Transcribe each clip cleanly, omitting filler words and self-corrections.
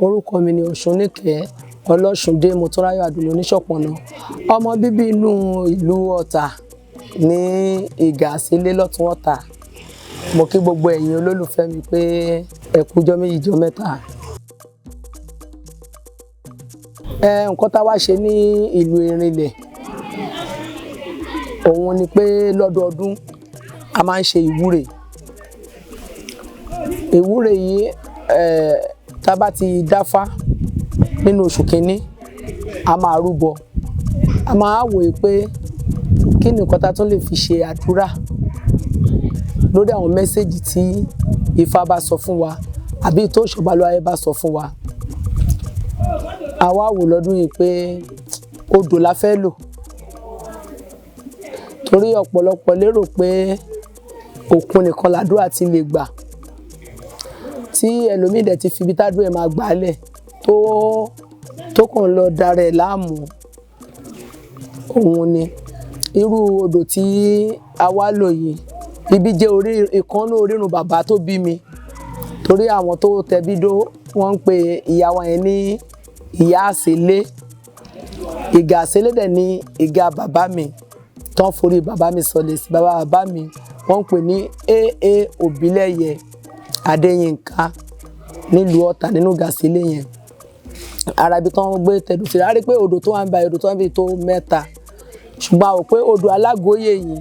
Orúkọ mi ni Ọ̀ṣúnníkẹ́ Ọlọ́ṣùndé Motúnráyọ̀ Àdùnní Oníṣọ̀pọ̀nà, ọmọ bíbí inú ìlú Ọ̀tà ní Ìgàsílẹ̀ lọ́tún Ọ̀tà. Mo kí gbogbo ẹ̀yin olólùfẹ́ mi pé ẹ kú jọ́ méjì jọ́ mẹ́ta. Nǹkan tá a wá ṣe ní ìlú Erinlẹ̀ òun ni pé lọ́dọọdún a máa ń ṣe ìwúre. Ìwúre yìí, tá a bá ti dáfá nínú oṣù kínní, a máa rúbọ. A máa wòó pé kí ni nǹkan tá a tún lè fi ṣe àdúrà lórí àwọn message tí Ifá bá sọ fún wa àbí tó Òṣùbàlúayé bá sọ fún wa. A wá wò lọ́dún yìí pé odò la fẹ́ lò, torí ọ̀pọ̀lọpọ̀ lérò pé òkun nìkan làdúrà ti lè gbà, tí ẹlòmíì dẹ̀ ti fi ibi tádùn ẹ̀ máa gbà á lẹ̀ tó kàn lọ darẹ̀ láàmú. Òun ni irú odò tí a wá lò yìí. Ibi jẹ́ orí ìkànnú orírun bàbá tó bí mi, torí àwọn tó tẹbí dó wọ́n ń pe ìyá wa yẹn ní ìyá àsélé. Ìgà àsélé dẹ̀ ní ìgà bàbá mi tán forí bàbá mi sọlẹ̀ sí. Bàbá bàbá mi wọ́n ń pè ní AA Òbílẹ̀yẹ Adéyínká nílùú Ọ̀tà nínú ìgà àsélé yẹn. Ara ibi tán gbé tẹ̀dó sí, a rí pé odò tó wà ń ba odò tó wà ń bí tó mẹ́ta, ṣùgbọ́n a rò pé odò Alágóyè yìí,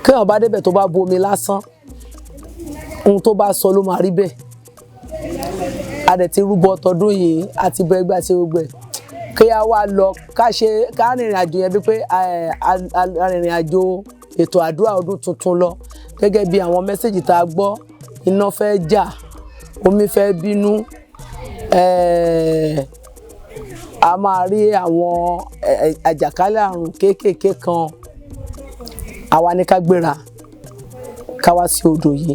kéèyàn bá débẹ̀ tó bá bu omi lásán, ohun tó bá sọ ló máa rí bẹ́ẹ̀. A dẹ̀ ti rúbọ tọdún yìí, àti bọ ẹgbẹ́ àti gbogbo ẹ̀, kí a wá lọ ká ṣe ká rìnrìn àjò yẹn bíi pé a rìnrìn àjò ètò àdúrà ọdún tuntun lọ gẹ́gẹ́ bí àwọn message tá a gbọ́. Iná fẹ́ jà, omi fẹ́ bínú, a máa rí àwọn àjàkálẹ̀ àrùn kéékèèké kan. Àwa ní ká gbéra ká wá sí odò yìí.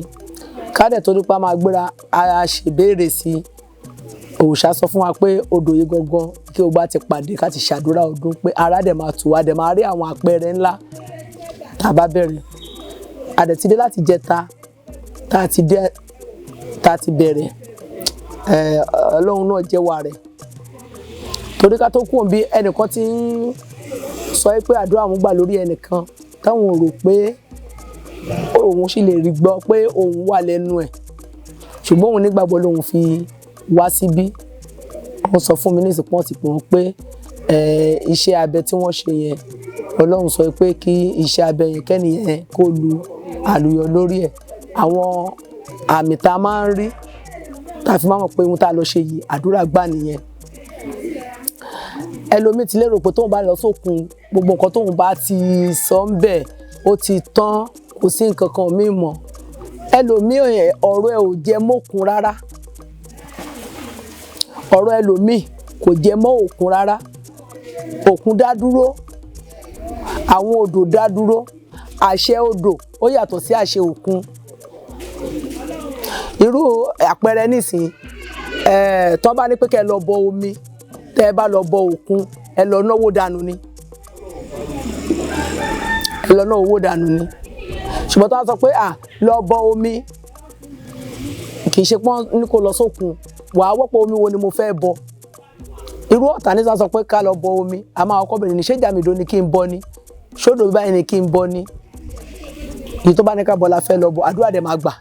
Ká dẹ̀ tó nípa máa gbéra, a ṣèbéèrè sí òòṣà, sọ fún wa pé odò yìí gangan kí o bá ti pàdé ká ti ṣàdúrà ọdún, pé ara dẹ̀ máa tù wá, dẹ̀ máa rí àwọn àpẹẹrẹ ńlá tá a bá bẹ̀rẹ̀. A dẹ̀ ti dé láti jẹta tá a ti dé tá a ti bẹ̀rẹ̀. Ọlọ́run náà jẹ́wọ́ rẹ̀, torí ká tó kúrò bí ẹnìkan ti ń sọ pé àdúrà òun gbà lórí ẹnìkan táwọn ò rò pé òun sì lè rí gbọ́ pé òun wà lẹ́nu ẹ̀, ṣùgbọ́n òun nígbàgbọ́ lòun fi wá síbí. Wọ́n sọ fún mi ní ìsìnkú ti pè wọ́n pé iṣẹ́ abẹ tí wọ́n ṣe yẹn, Ọlọ́run sọ pé kí iṣẹ́ abẹ yẹn kẹ́niyẹn kó lu àlùyọ lórí ẹ̀. Àwọn àmì tá a máa ń rí tá a fi máa mọ̀ pé ohun tá a lọ ṣe yìí àdúrà gbà nìyẹn. Ẹlòmíì ti lérò pé tóun bá lọ sókun, gbogbo nǹkan tóun bá ti sọ ń bẹ̀ ó ti tán, kò sí nǹkan kan míì mọ́. Ẹlòmíì ọ̀rọ̀ ẹ̀ ò jẹ mọ́kun rárá, ọ̀rọ̀ ẹlòmíì kò jẹ mọ́ òkun rárá. Òkun dá dúró, àwọn odò dá dúró. Àṣẹ odò ó yàtọ̀ sí àṣẹ òkun. Irú àpẹẹrẹ nísìnyí, tó bá ní pé kẹ́ ẹ lọ bọ omi, tẹ́ ẹ bá lọ bọ òkun, ẹ lọ náwó dànù ni, ẹ lọ ná owó dànù ni. Ṣùgbọ́n tó bá sọ pé à lọ bọ omi, kì í ṣe pọ́n ní kó lọ sókun, wàá wọ́pọ̀ omi wo ni mo fẹ́ bọ. Irú Ọ̀tà ní sọ pé ká lọ bọ omi, a máa kọ́ bẹ̀rẹ̀ ní ṣé Jàmìdó ni kí n bọ ni, ṣódò báyìí ni kí n bọ ni. Èyí tó bá ní ká bọ la fẹ́ lọ bọ, àdúrà dẹ̀ máa gbà.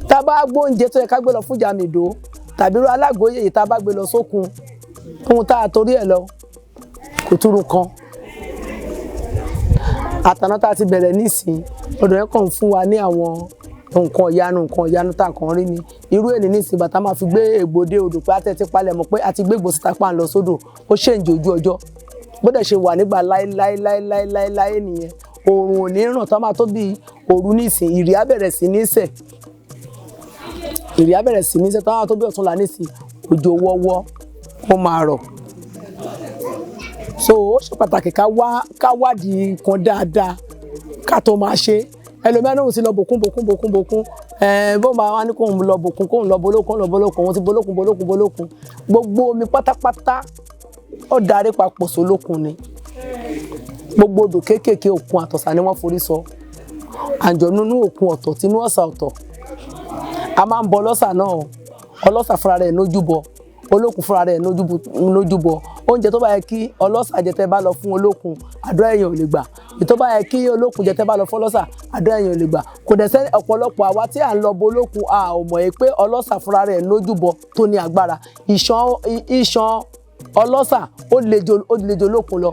Tá a bá gbóúnjẹ tó yẹ ká gbé lọ fún Jàmìdó tàbí irú Alágóyè yìí, tá a bá gbé lọ sókun, ohun tá a torí ẹ̀ lọ kò túrú kan. Àtàná tá a ti bẹ̀rẹ̀ nísìn, odò yẹn kàn ń fún wa ní àwọn nǹkan ìyanu, nǹkan ìyanu tá a kàn rí ni. Irú èní nísìn, bàtà máa fi gbé ègbò dé odò pé a tẹ̀ ti palẹ̀ mọ́ pé a ti gbé ègbò síta pa ń lọ sódò, ó ṣèǹjì ojú ọjọ́. Bó dẹ̀ ṣe wà nígbà láéláéláéláéláé nìyẹn, oòrùn ò ní ràn tó máa tó bí òru nísìn, ìrì á bẹ̀rẹ̀ sí ní sẹ̀, ìrì á bẹ̀rẹ̀ sí ní sẹ̀ tó máa tó bí ọ̀túnla nísìn, òjò wọ́wọ́ ó máa rọ̀. So ó ṣe pàtàkì ká wá ká wádìí nǹkan dáadáa ká tó máa ṣe. Ẹlòmíràn náà ti lọ bòkún bòkún bòkún bòkún, bó máa wá ní kóun lọ bòkún, kóun lọ bolókun, lọ bolókun, òun ti bolókun bolókun bolókun, gbogbo omi pátápátá ó darí papọ̀ sólókun ni. Gbogbo odò kéékèèké òkun àtọ̀sà ni wọ́n forí sọ. Àǹjọ̀nú inú òkun ọ̀tọ̀, tinú ọ̀sà ọ̀tọ̀. A máa ń bọ lọ́sà náà, Ọlọ́ṣà fúnra rẹ̀ nójúbọ, olókun fúnra rẹ̀ nójúbọ. Oúnjẹ tó bá yẹ kí ọlọ́ṣà jẹ tẹ́ bá lọ fún olókun, àdúrà èèyàn ò lè gbà. Èyí tó bá yẹ kí olókun jẹ tẹ́ bá lọ fún ọlọ́ṣà, àdúrà èèyàn ò lè gbà. Kò dẹ̀ sẹ́ni ọ̀pọ̀lọpọ̀ àwa tí à ń lọ bo olókun, a ò mọ̀ pé ọlọ́ṣà fúnra rẹ̀ nójúbọ tó ní agbára. Ìṣàn ọlọ́ṣà ó le ju olókun lọ.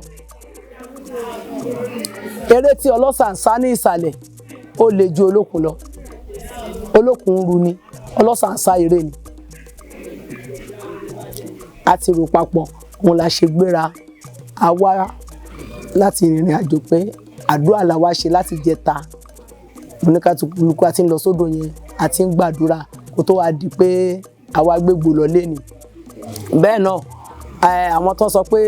Eré tí ọlọ́ṣà ń sá ní ìsàlẹ̀ ó le ju olókun lọ. Olókun ń ru ni, ọlọ́ṣà ń sá eré ni. A ti rò papọ̀, òun la ṣe gbéra. A wá láti rìnrìn àjò pé àdúrà la wá ṣe láti jẹta. Oníkálukú a ti ń lọ sódò yẹn, a ti ń gbàdúrà kó tó wá di pé àwa gbégbó lọ léni. Bẹ́ẹ̀ náà, àwọn tó sọ pé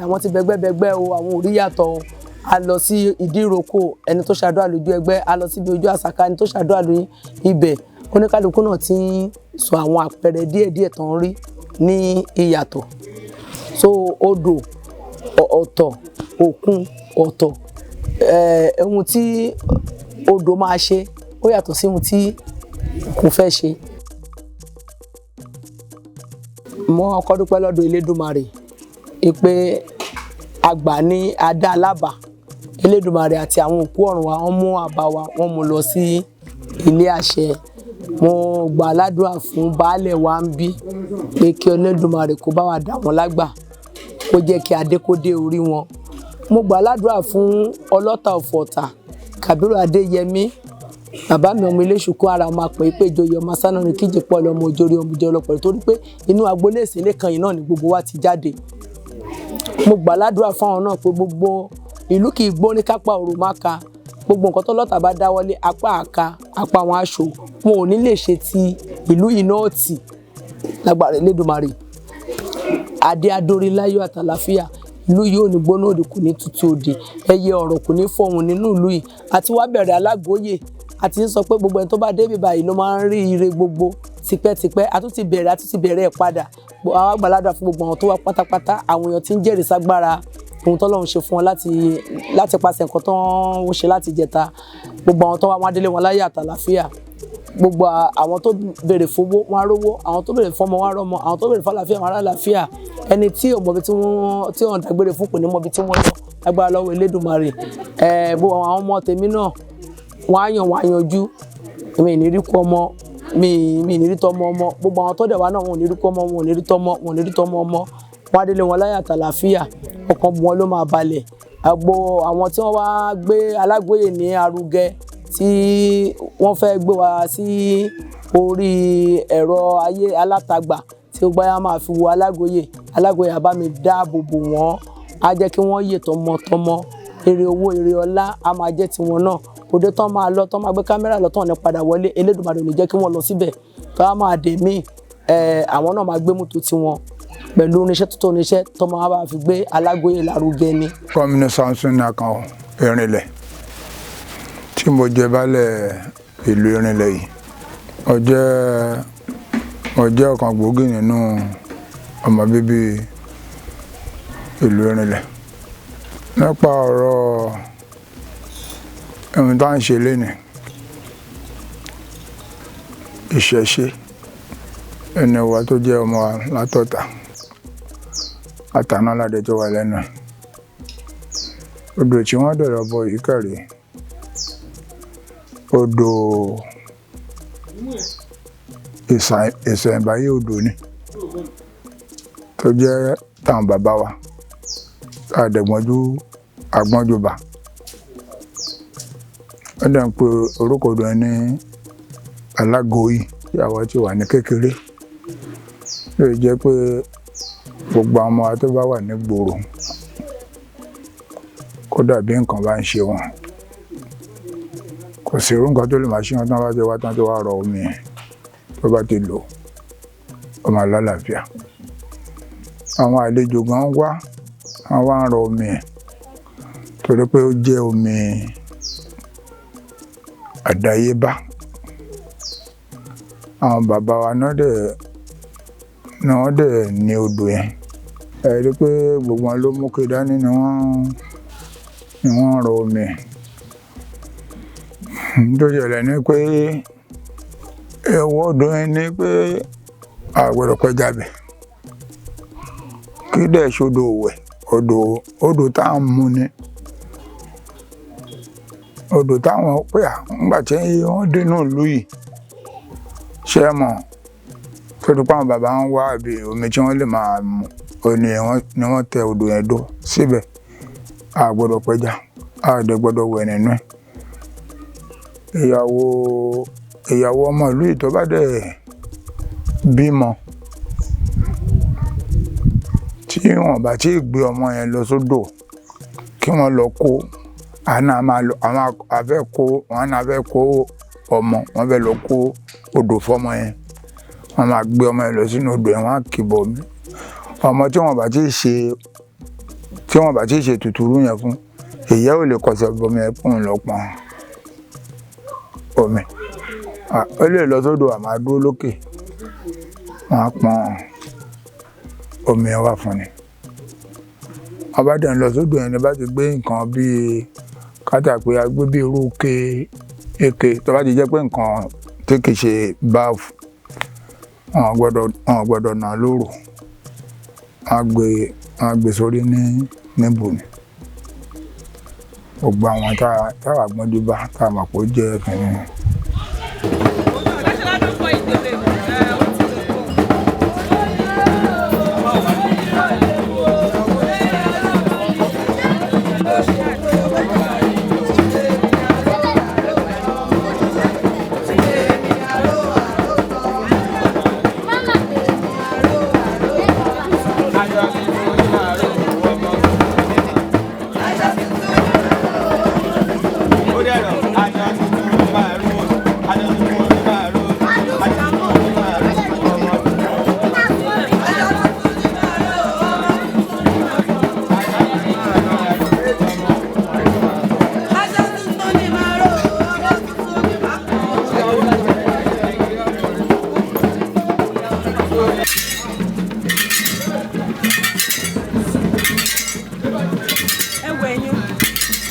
àwọn ti bẹgbẹ́bẹgbẹ́ o, àwọn ò rí yàtọ̀ o. A lọ sí ìdíròkò ẹni tó ṣàdúrà lójú ẹgbẹ́, a lọ síbi ojú àsàká ẹni tó ṣàdúrà lójú ibẹ̀. Oníkálukú náà ti ń sọ àwọn àpẹẹrẹ díẹ̀díẹ̀ tó ń rí ní ìyàtọ̀. So odò ọ̀tọ̀, òkun ọ̀tọ̀. Ohun tí odò máa ṣe ó yàtọ̀ sí ohun tí òkun fẹ́ ṣe. Mo kọ́kọ́ dúpẹ́ lọ́dọ̀ Elédùmarè pé àgbà ní adá alábà. Elédùmarè àti àwọn òkú ọ̀run wa, wọ́n mú àbá wa, wọ́n mú lọ sí ilé àṣẹ. Mo gbà ládùrá fún baálẹ̀ wa ń bí pé kí Elédùmarè kó bá wa dà wọ́n lágbà, kó jẹ́ kí adé kó dé orí wọn. Mo gbà ládùrá fún ọlọ́ta ọ̀fọ̀ọ̀tà Kàbírù Adéyẹmí, bàbá mi ọmọ Iléṣùkú ara ọmọ àpè pé ìjòyè ọmọ sánà ní kíjì pọ̀ lọ́mọ òjòrí ọmọ ìjọ ọlọpọ̀, torí pé inú agboolé ìsìnlẹ̀ kan yìí náà ni gbogbo wa ti jáde. Mo gbà ládùrá fún àwọn náà pé gbogbo ìlú kì í gbóní kápá òru má ka. Gbogbo nǹkan tó lọ́tà bá dáwọ́lé apá àka apá wọn aṣọ, wọn ò ní lè ṣe ti ìlú yìí náà tì lágbára Elédùmarè. Adé adórí láyọ̀ àtàlàfíà, ìlú yìí ò ní gbóná òdì, kò ní tutù òdì, ẹyẹ ọ̀rọ̀ kò ní fọhùn nínú ìlú yìí. Àti wá bẹ̀rẹ̀ alágòóyè, àti ń sọ pé gbogbo ẹni tó bá débi báyìí ló máa ń rí ire gbogbo tipẹ́tipẹ́. A tún ti bẹ̀rẹ̀, a tún ti bẹ̀rẹ̀ ẹ̀ padà. Àwa gbàládùra fún gbogbo àwọn tó wá pátápátá, àwọn èèyàn tí ń jẹ́rìí ságbára ohun tọ́lọ́run ṣe fún wọn láti pàṣẹ nǹkan tó ń ṣe láti jẹta. Gbogbo àwọn tó wá wọn á délé wọn láyọ̀ àtàlàfíà. Gbogbo àwọn tó béèrè fowó wọn á rówó, àwọn tó béèrè fọmọ wọn á rọmọ, àwọn tó béèrè fàlàfíà wọn á ràlàfíà. Ẹni tí ò mọbi tí wọ́n tí wọ́n dágbére fún kò ní mọbi tí wọ́n lọ lágbára lọ́wọ́ Elédùmarè. Gbogbo àwọn ọmọ tèmi náà wọ́n á yàn, wọ́n á yanjú. Mi ní rí kú ọmọ, mi ní rí tọmọ ọmọ. Gbogbo àwọn tó dẹ̀ wá náà wọn ò ní rí kú ọmọ, wọn ò ní rí tọmọ, wọn ò ní rí tọmọ ọmọ. Wọ́n á délé wọn láyọ̀ àtàlàfíà, ọkàn wọn ló máa balẹ̀. Gbogbo àwọn tí wọ́n wá gbé alágòóyè ní arugẹ, tí wọ́n fẹ́ gbé wa sí orí ẹ̀rọ ayé alátagbà tí ó gbáyà máa fi wo alágòóyè, alágòóyè á bá mi dáàbò bò wọ́n, á jẹ́ kí wọ́n yè tọmọtọmọ. Èrè owó, èrè ọlá á máa jẹ́ tiwọn náà. Òde tán máa lọ, tán máa gbé kámẹ́rà lọ, tán ní padà wọlé, Elédùmarè ò ní jẹ́ kí wọ́n lọ síbẹ̀. Tó á máa dè míì, àwọn náà máa gbé mọ́tò tiwọn pẹ̀lú irinṣẹ́ tó tó irinṣẹ́ tó máa bá fi gbé alágòóyè lárugẹ ni. Kọ́mínú Samson Akàn Erinlẹ̀ tí mo jẹ baálẹ̀ ìlú Erinlẹ̀ yìí, mo jẹ́ ọ̀kan gbòógì nínú ọmọ bíbí ìlú Erinlẹ̀. Nípa ọ̀rọ̀ ohun tá à ń ṣe lénìí, ìṣẹ̀ṣe ẹni wa tó jẹ́ ọmọ wa látọ̀tà àtàná ládé tó wà lẹ́nu ẹ̀. Odò tí wọ́n dọ̀rọ̀ bọ yìí kẹ̀rì, odò ìṣẹ̀ǹbáyé odò ni tó jẹ́ táwọn bàbá wa tá a dẹ̀gbọ́njú agbọ́njúbà. Ó dẹ̀ ń pe orúkọ odò yẹn ní Alágòóyè. Tí àwa ti wà ní kékeré, ló jẹ́ pé gbogbo àwọn ọmọ wa tó bá wà ní gbòòrò, kódà bí nǹkan bá ń ṣe wọn, kò sí irú nǹkan tó lè máa ṣe wọn, tí wọ́n bá ti wá tán tó wá rọ omi yẹn, tó bá ti lò ó máa lálàáfíà. Àwọn àlejò gan wá, wọ́n wá ń rọ omi yẹn torí pé ó jẹ́ omi àdáyébá. Àwọn bàbá wa náà dẹ̀ ni wọ́n dẹ̀ ní odò yẹn. Ẹ rí i pé gbogbo wọn ló mú ike dání ni wọ́n rọ omi yẹn. Tó ṣẹlẹ̀ ni pé ẹ̀wọ̀ odò yẹn ni pé A gbọ́dọ̀ kọjá bẹ̀. Kí dẹ̀ ṣodò wẹ̀, odò tá à ń mu ni. Odò táwọn pé à ńgbà tí wọ́n dénú ìlú yìí, ṣé ẹ mọ̀ tó di pé àwọn bàbá ń wá àbí omi tí wọ́n lè máa mu, ó ní wọ́n tẹ odò yẹn dó síbẹ̀. A gbọ́dọ̀ pẹja, a dẹ̀ gbọ́dọ̀ wẹ̀ nínú ẹ̀. Ìyàwó ọmọ ìlú yìí tó bá dẹ̀ bímọ, tí wọ́n bá tí gbé ọmọ yẹn lọ sódò kí wọ́n lọ kó, àná máa lọ, àwọn afẹ́ kó, wọ́n náà fẹ́ kó ọmọ, wọ́n fẹ́ lọ kó odò fọ́mọ yẹn. Wọ́n máa gbé ọmọ yẹn lọ sínú odò yẹn, wọ́n á kì bọ̀ mí. Ọmọ tí wọ́n bá tí ṣe, tí wọ́n bá tí ṣe tuturu yẹn fún, ìyá ò lè kọsẹ̀ bọmi yẹn fún un lọ pọn omi. Ó lè lọ sódò, a máa dúró lókè, wọ́n á pọn omi yẹn wá fún ni. Wọ́n bá dẹ̀ ń lọ sódò yẹn ni bá ti gbé nǹkan bí kátà pé a gbé bí irú ike, ike tó bá ti jẹ́ pé nǹkan tí kì í ṣe báàfù, wọ́n gbọ́dọ̀ nà lóru. Wọ́n á gbé sórí ní níbù ni. Gbogbo àwọn táwa gbọ́njú bá tá a mọ̀ pé ó jẹ́ kìnìún.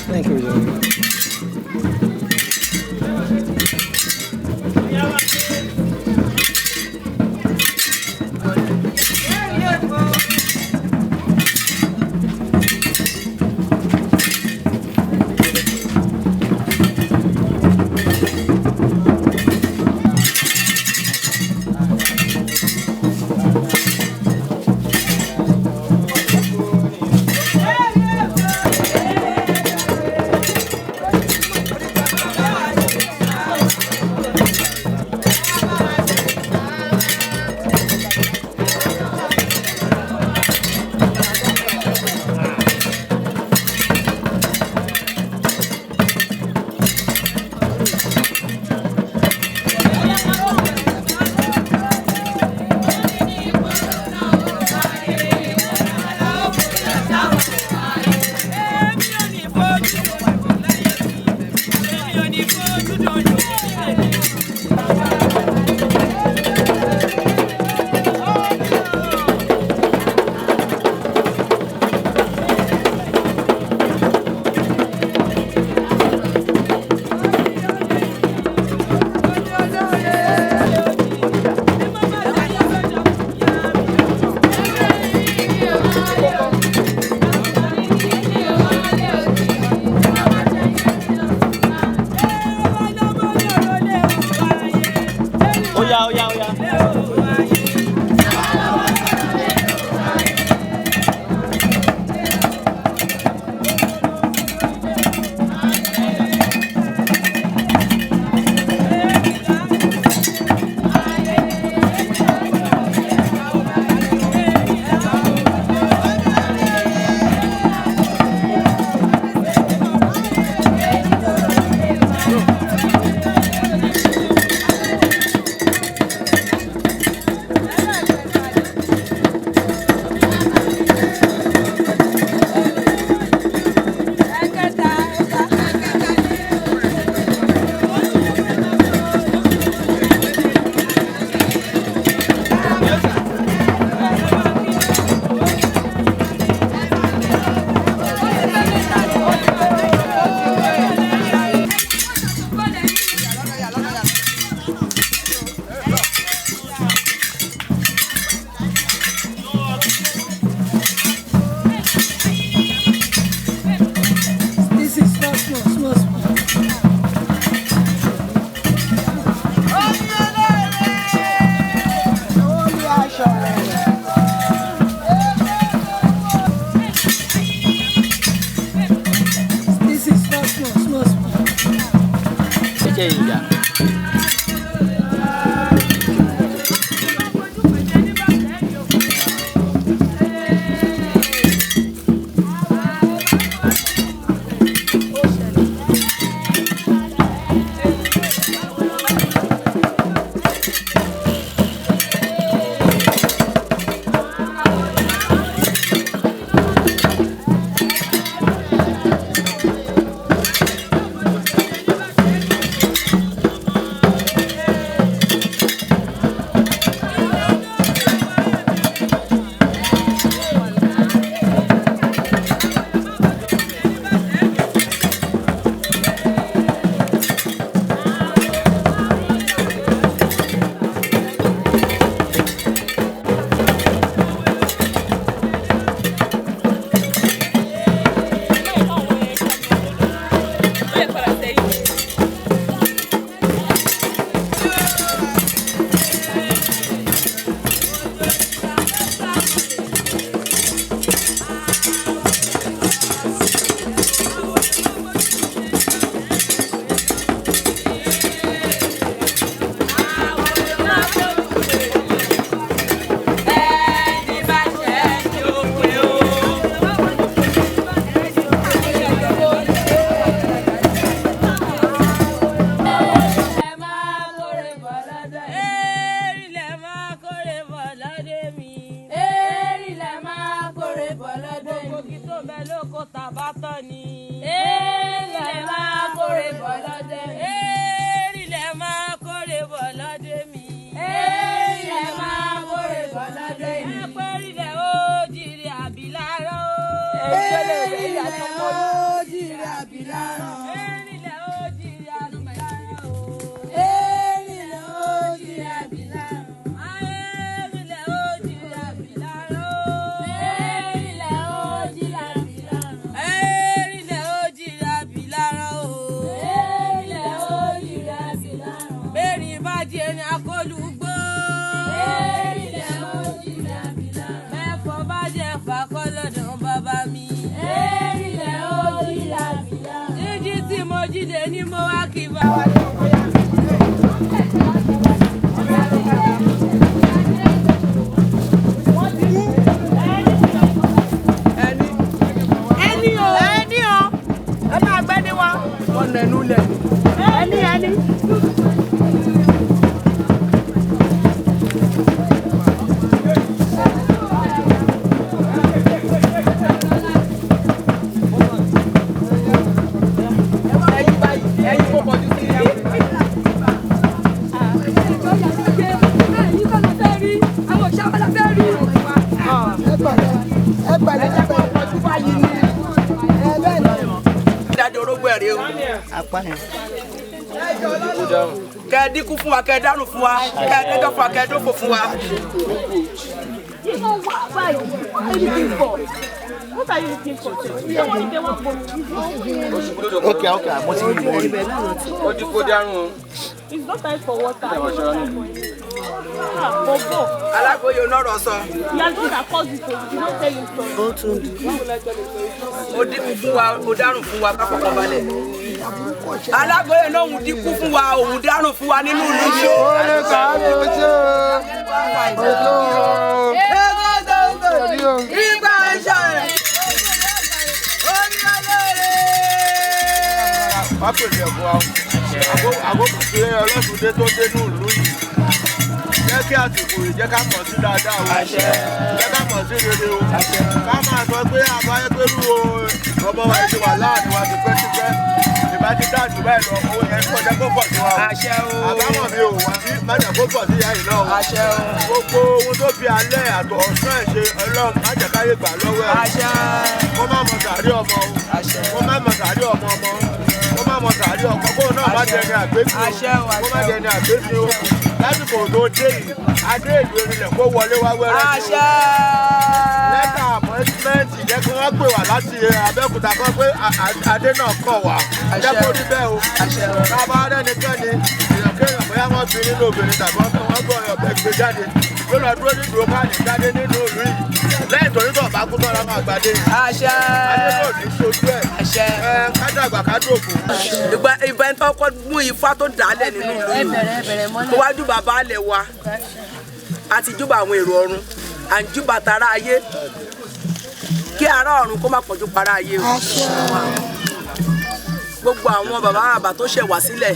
Thank you, Joey. Oya, oya, oya. Ìkẹyìnjà. Kẹ́ dínkù fún wa, kẹ́ dánù fún wa, kẹ́ dẹ́jọ́ fún wa, kẹ́ dófò fún wa. Okay, okay, mo ti rí mo rí. Ó dín kó dárùn o. It's not time for water. It's not time for anything. Ah, Bobo. Alágbóyè onọ́rọ̀ sọ. You are the one that caused it, so you don't tell him sorry. Ó tún dùn. Ó dínkù fún wa, ó dárùn fún wa, ká fọkàn balẹ̀. Alágbóyè náà òun dínkù fún wa, òun dárùn fún wa nínú ìlú yìí. Ó lè ká ló ṣe é. Ìgbà ìṣẹ̀lẹ̀. Wá pèsè ẹ̀fọ́ wa àkókò tí ọlọ́sùndé tó dé ní ìlú yìí jẹ́ kí àsìkò yìí jẹ́ ká mọ̀ sí dáadáa o, jẹ́ ká mọ̀ sí rere o, ká máa sọ pé àbáyé pẹ̀lú ọmọ wa ti wà láàrin wa tipẹ́tipẹ́ ìbá ti dá jù báyìí lọ, owó yẹn kọ́ jẹ́ kó pọ̀ sí wa o, àbámọ̀ mi ò wá sí má jẹ́ kó pọ̀ sí ìyá yìí náà o, gbogbo ohun tó fi alẹ́ àtọ̀ ọ̀sán ẹ̀ ṣe ọlọ́run má jẹ́ káyé gbà lọ́wọ́ ẹ̀, kó má mọ̀ sàárì ọmọ o, kó má mọ̀ sàárì ọmọ ọmọ, kó má mọ̀ sàárì ọkọ, kó náà má dẹni àgbésí o, kó má dẹni àgbésí o. Lásìkò tó dé yìí, adé ìlú Erinlẹ̀ kó wọlé wá wẹ́rẹ́ sí o. Lẹ́tà àpọ́ìntmẹ́ǹtì jẹ́ kí wọ́n pè wá láti Abẹ́òkúta kan pé adé náà kọ̀ wá. Jẹ́ kó rí bẹ́ẹ̀ o. Ká bá rẹ́nikẹ́ni, èèyàn kéèyàn bóyá wọ́n fi nínú obìnrin tàbí wọ́n gbọ́ ọ̀bẹ gbé jáde. Yóò lọ dúró nídùú káàdì jáde nínú ìlú yìí. Lẹ́yìn Nítorí tó bá kú tọ́ra máa gbadé. Àṣẹ. Adé náà ní sojú ẹ̀. Àṣẹ. Ẹ ká dàgbà ká dòkú. Ìgbà ìgbà ẹni tó kọ́ mú ifá tó dálẹ̀ nínú ìlú yìí kó wá júbà baálẹ̀ wa, àti júbà àwọn èrò ọ̀run, à ń júbà tara ayé, kí ará ọ̀run kó má pọ̀jù para ayé o. Gbogbo àwọn bàbá bàbá tó ṣẹ̀ wá sílẹ̀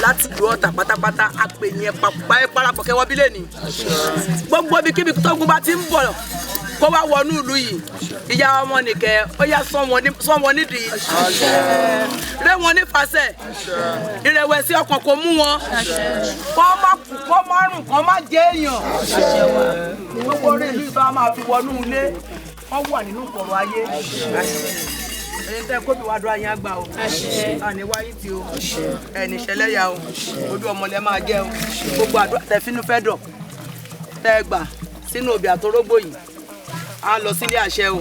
láti ìlú Ọ̀tà pátápátá, a pè yẹn papọ̀ parapọ̀ kẹwọ́ bílẹ̀ ni. Gbogbo ibikíbi tógun bá ti ń bọ̀ kó wá wọnú ìlú yìí, ìyá ọmọ nìkẹ́ ó yá sán wọn nídìí, ré wọn nífàsẹ̀, ìrẹ̀wẹ̀sì ọkàn kò mú wọn, kó má kú, kó má rùn, kó má jẹ́ èèyàn. Gbogbo orí ìlú ìbá máa fi wọnú ilé, wọ́n wà nínú ìkọ̀rọ̀ ayé. Ẹni tẹ́ kóbi wá dúró ayé àgbà o, àní wáyé tí o, ẹni ṣẹlẹ́yà o, ojú ọmọ lẹ máa jẹ́ o. Gbogbo àdúrà tẹ fínú fẹ́ dọ̀ tẹ́ gbà sínú obì àtorógbò yìí, á lọ sílé àṣẹ o.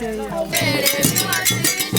Bẹ̀rẹ̀ bí wọ́n ti